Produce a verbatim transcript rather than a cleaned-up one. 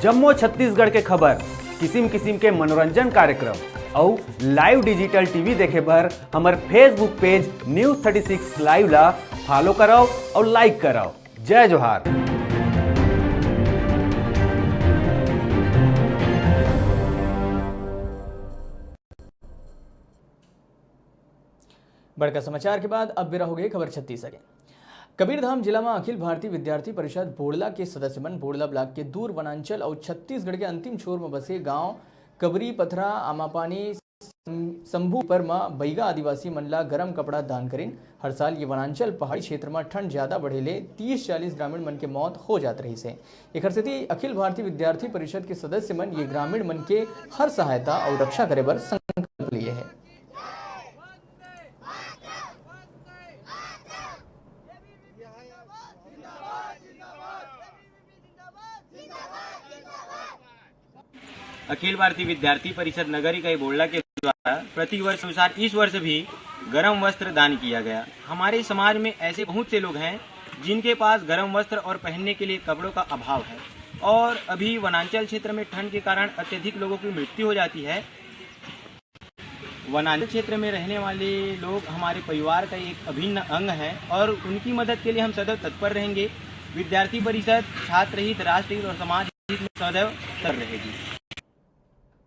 जम्मो छत्तीसगढ़ के खबर, किसिम किसिम के मनोरंजन कार्यक्रम अउ live digital T V देखे बर हमर Facebook page News thirty six Live ला follow करव अउ like करव। जय जोहार। बड़का समाचार के बाद अब बेरा हो गे खबर छत्तीसगढ़ के। कबीरधाम जिला म अखिल भारतीय विद्यार्थी परिषद बोड़ला के सदस्य मन बोड़ला ब्लॉक के दूर वनांचल अउ छत्तीसगढ़ के अंतिम छोर म बसे गांव कबरी पथरा आमापानी सं-, शंभू पर म बइगा आदिवासी मन ला गरम कपड़ा दान करिन। हर साल ये वनांचल पहाड़ी क्षेत्र म ठंड ज्यादा बढ़े ले तीस चालीस ग्रामीण मन के मौत हो जात रहिस हे। एखर सेती अखिल भारतीय विद्यार्थी परिषद के सदस्य मन ये ग्रामीण मन के हर सहायता अउ रक्षा करे बर संकल्प लिए हे। अखिल भारतीय विद्यार्थी परिषद नगर इकाई बोड़ला के द्वारा प्रतिवर्ष अनुसार इस वर्ष भी गरम वस्त्र दान किया गया। हमारे समाज में ऐसे बहुत से लोग हैं जिनके पास गरम वस्त्र और पहनने के लिए कपड़ों का अभाव है और अभी वनांचल क्षेत्र में ठंड के कारण अत्यधिक लोगों की मृत्यु हो जाती है। वनांचल क्षेत्र में रहने वाले लोग हमारे परिवार का एक अभिन्न अंग हैं और उनकी मदद के लिए हम सदैव तत्पर रहेंगे। विद्यार्थी परिषद छात्र हित, राष्ट्र हित और समाज हित में सदैव तत्पर रहेगी।